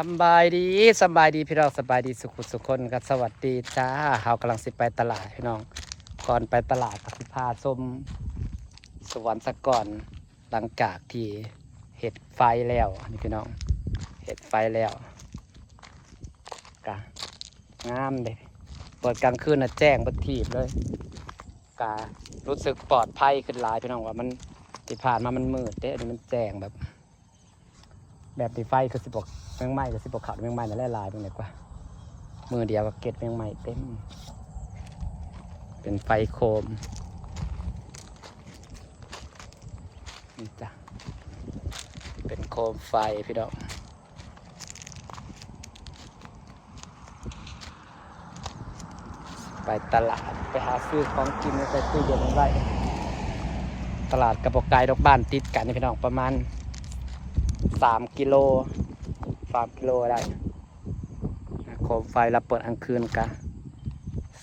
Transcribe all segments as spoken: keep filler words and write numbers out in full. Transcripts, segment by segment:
สำบายดี สำบายดีพี่น้อง สำบายดีสุขุสุคนครับ สวัสดีจ้า เฮากำลังสิไปตลาดพี่น้อง ก่อนไปตลาดก็สิพาชมสวนสะก่อน หลังจากที่เฮ็ดไฟแล้ว นี่พี่น้อง เฮ็ดไฟแล้ว กะงามเด้ เปิดกลางคืนน่ะแจ้งเบิดทีบเลย กะรู้สึกปลอดภัยขึ้นหลายพี่น้อง ว่ามัน ที่ผ่านมามันมืดเด้ อันนี้มันแจ้งแบบ แบบนี้ไฟคือสิบ่ แมงไหม้คือสิบ่เข้า แมงไหม้นั่นแหละหลายเบิ่งดีกว่า มื้อเดียวก็เก็บแมงไหม้เต็ม เป็นไฟโคม นี่จ้ะ เป็นโคมไฟพี่น้อง ไปตลาด ไปหาซื้อของกินมาใส่ตู้เย็นไว้ ตลาดก็บ่ไกลดอก บ้านติดกันนี่พี่น้อง ประมาณสามกิโล สามกิโลได้ โคมไฟแล้วเปิดกลางคืนกะ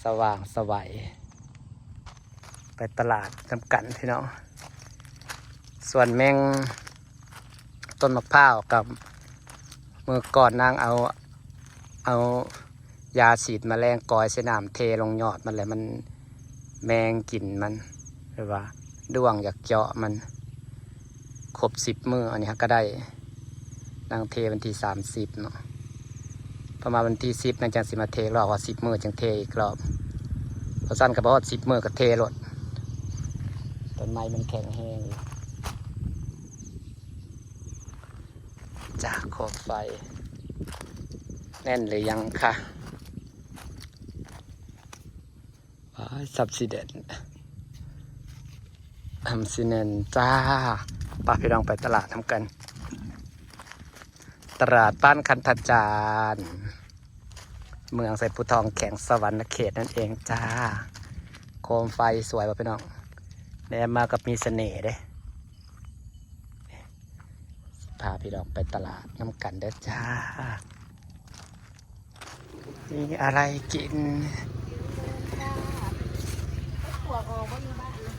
สว่างไสว ไปตลาดนำกันพี่น้อง ส่วนแมงต้นมะพร้าวกับ มื้อก่อนนางเอา เอายาฉีดแมลงกอยใส่น้ำเทลงยอดมันแหละ มัน แมงกินมัน หรือว่าด้วงอยากเจาะมัน ครบสิบมื้อ อันนี้ก็ได้ นางเทวันที่สามสิบเนาะ ประมาณวันที่สิบนางจังสิมาเทอีกรอบ ว่าสิบมื้อจังเทอีกรอบ เพราะซั่นก็บ่ฮอดสิบมื้อก็เทโลด ต้นไม้มันแข็งแรงอยู่ จากโคมไฟ แน่นหรือยังคะ ว้าย สับสิเด่น ทำซีเนนจ้า ปาพี่น้องไปตลาดนำกัน ตลาดบ้านคันธจาร เมืองไชยภูทอง แขวงสะหวันนะเขตนั่นเองจ้า โคมไฟสวยว่ะพี่น้อง แนมมากับมีเสน่ห์เด้ พาพี่น้องไปตลาดนำกันเด้อจ้า มีอะไรกิน ปวกออกบ่อยู่บ้านนะ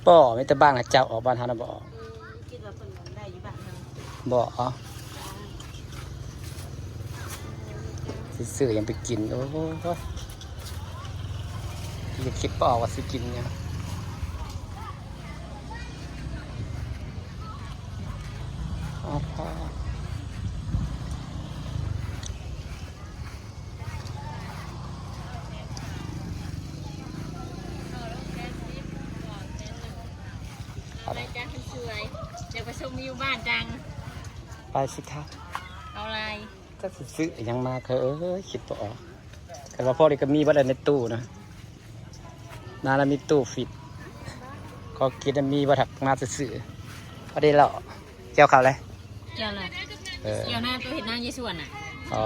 บ่ มีแต่บ้านเขาเจ้าออก บ้านเฮานะบ่ออก อืม คิดว่าเพิ่นได้อยู่บ้านเฮา บ่ สิซื้อหยังไปกิน โอ้ย ยังคิดบ่ออกว่าสิกินหยัง อ๋อ เอาอะไรจ๊ะคนสวย เดี๋ยวไปชมวิวบ้านจัง ไปสิคะ เอาอะไร จักสิซื้อหยังมา เอ้ย คิดบ่ออก แต่ว่าพอดีก็มีเบิดแล้วในตู้นะ นาแล้วมีตู้ฟรีซ ของกินน่ะมีบ่ ทักมาซื่อๆ พอดีแล้ว เกี่ยวข้าวเลย เกี่ยวเลย เออ เกี่ยวหน้าตัวเห็นหน้าเยซูน่ะ อ๋อ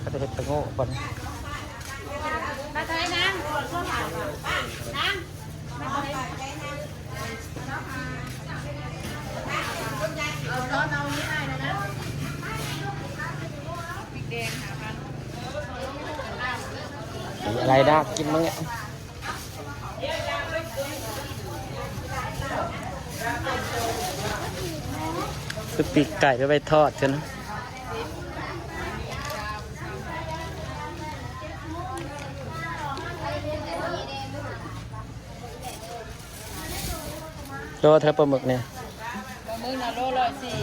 เขาจะเห็ดตะโง่ก่อน มาใส่น้ำ น้ำ อะไรนะ กินมั้งเนี่ย คือปีกไก่ไปไว้ทอดกันนะ โลเท่าปลาหมึกเนี่ย ปลาหมึกนะโลร้อยสี่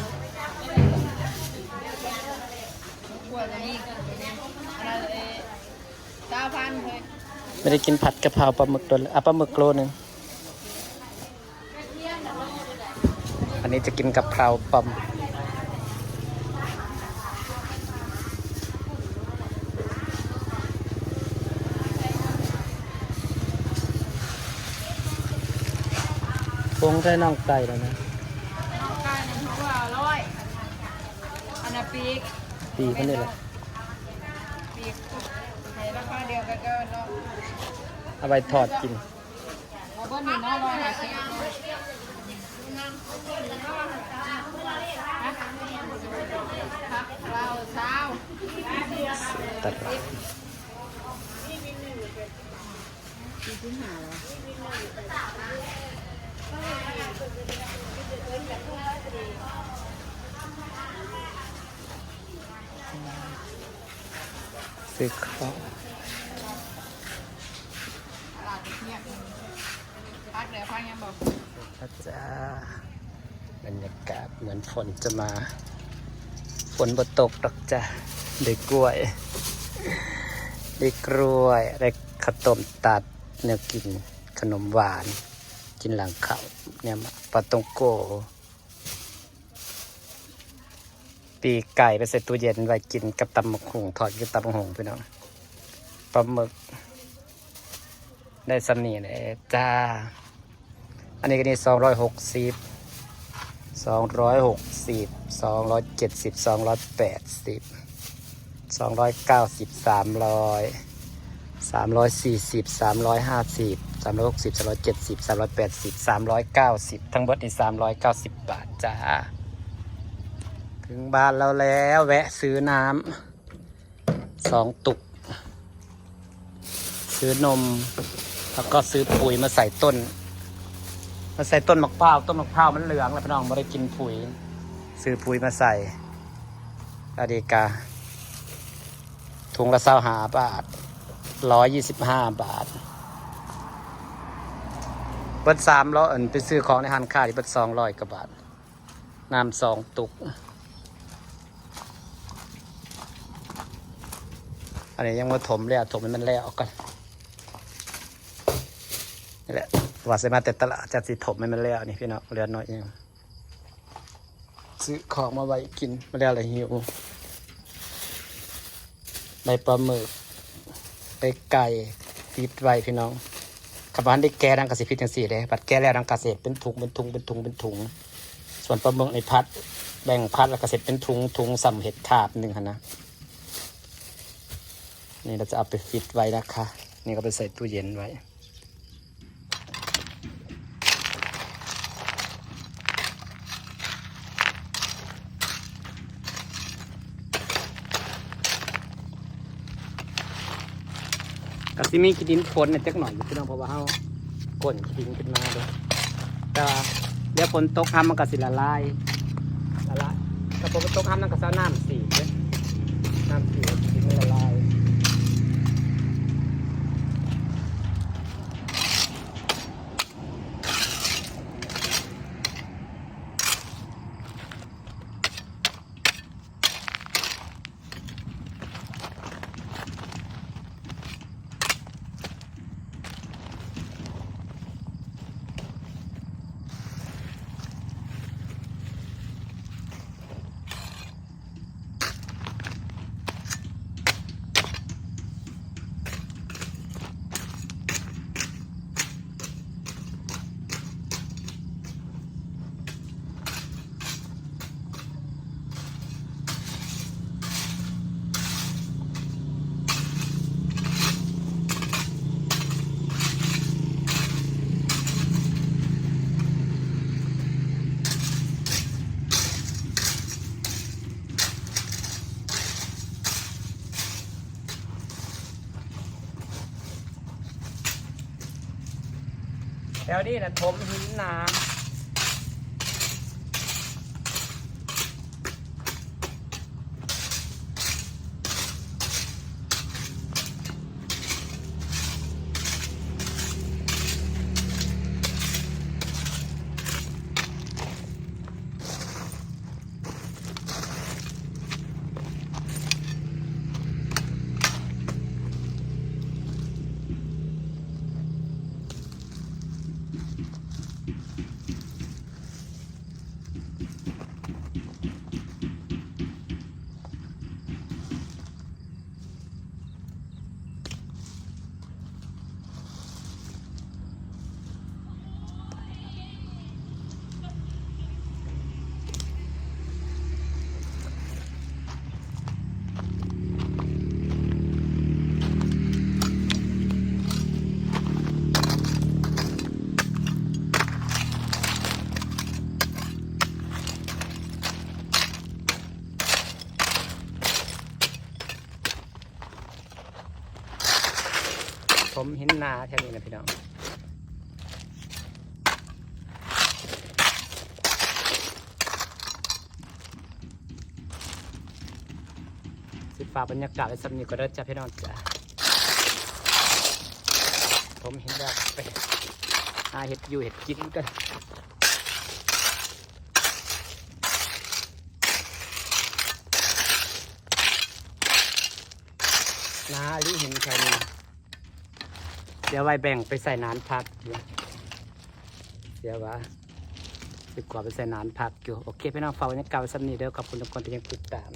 กว่าจะมีกันเนี่ย อะไรเอ่ย เก้าพันเฮ้ย ไม่ได้กินผัดกะเพราปลาหมึกตัวเลย อ่ะ ปลาหมึกโลหนึ่ง อันนี้จะกินกะเพราปลาหมึก ปรุงใส่น่องไก่แล้วนะ น่องไก่หนึ่งตัวละร้อย อันน่ะปีก ปีกมันนี่แหละ ปีก ให้ราคาเดียวกันก็เนาะ เอาไปทอดกิน เอาเบอร์หนึ่งเนาะร้อยห้าสิบฮะเราเช้าตลาด สี่สิบห้าเหรอ ซื้อของ ตลาดเงียบพักเลยพักยังบอก นะจ๊ะ บรรยากาศเหมือนฝนจะมา ฝนบ่ตกดอกจ้ะ ได้กล้วย ได้กล้วย ได้ข้าวต้มตัด แนวกิน ขนมหวาน กินหลังข้าวเนี่ยมาปาต้องโก ปีกไก่ไปใส่ตู้เย็นไว้กินกับตำบักหุ่ง ทอดกับตำบักหุ่งพี่น้อง ปลาหมึก ได้ส่ำนี้แหละจ้า อันนี้ก็นี่สองร้อยหกสิบ สองร้อยหกสิบ สองร้อยเจ็ดสิบ สองร้อยแปดสิบ สองร้อยเก้าสิบ สามร้อย สามร้อยสี่สิบ สามร้อยห้าสิบ สามร้อยหกสิบ สามร้อยเจ็ดสิบ สามร้อยแปดสิบ สามร้อยเก้าสิบ ทั้งเบิดนี่ สามร้อยเก้าสิบ บาทจ้า ถึงบ้านเราแล้วแวะซื้อน้ำ สองตุก ซื้อนม แล้วก็ซื้อปุ๋ยมาใส่ต้น มาใส่ต้นมะพร้าว ต้นมะพร้าวมันเหลืองแล้วพี่น้องบ่ได้กินปุ๋ย ซื้อปุ๋ยมาใส่ อดีกา ถุงละซาวห้าบาท ร้อยยี่สิบห้าบาท เบิดสามร้อย อันไปซื้อของในร้านค้าที่เบิดสองร้อยกว่าบาท น้ำสองตุก อันนี้ยังบ่ถมเลยอะ ถมให้มันแล้วก่อน นี่แหละ ว่าสิมาแต่ตลาด จะสิถมให้มันแล้วนี่พี่น้อง เหลือน้อยเอง ซื้อของมาไว้กิน มาแล้วเลยหิว ได้ปลาหมึก ได้ไก่ ปิดไว้พี่น้อง คันบ่ทันได้แกะนางก็สิปิดจังซี่เด้ บัดแกะแล้วนางก็สิเป็นถุง เป็นถุง เป็นถุง เป็นถุง ส่วนปลาหมึกนี่พัด แบ่งพัดแล้วก็สิเป็นถุง ถุงส่ำเห็ดคาบหนึ่งหั้นนะ นี่เราจะเอาไปปิดไว้นะคะ นี่ก็ไปใส่ตู้เย็นไว้ ก็สิมีขี้ดินปนเนี่ยจักหน่อยอยู่พี่น้อง เพราะว่าเฮาก้นขี้ดินขึ้นมาเด้อ แต่ว่าเดี๋ยวฝนตกห้ำมันก็สิละลาย ละลาย ถ้าฝนตกห้ำมันก็สิเอาน้ำสีดเด้อ น้ำสีดขี้ดินมันละลาย แถวนี้นะถมหินหนา ผมเห็นนาแถวนี้นะพี่น้อง สิฝากบรรยากาศไว้ส่ำนี้ก็ได้อจ้ะพี่น้องจ้ะ ผมเห็นแล้วไปหาเห็ดอยู่เห็ดกินกัน นาหรือหินแถวนี้ เดี๋ยวไว้แบ่งไปใส่นานผักอยู่ เดี๋ยวว่าสิขอไปใส่นานผักอยู่ โอเคพี่น้อง ฝากบรรยากาศไว้ส่ำนี้เด้อ ขอบคุณทุกคนที่ยังติดตาม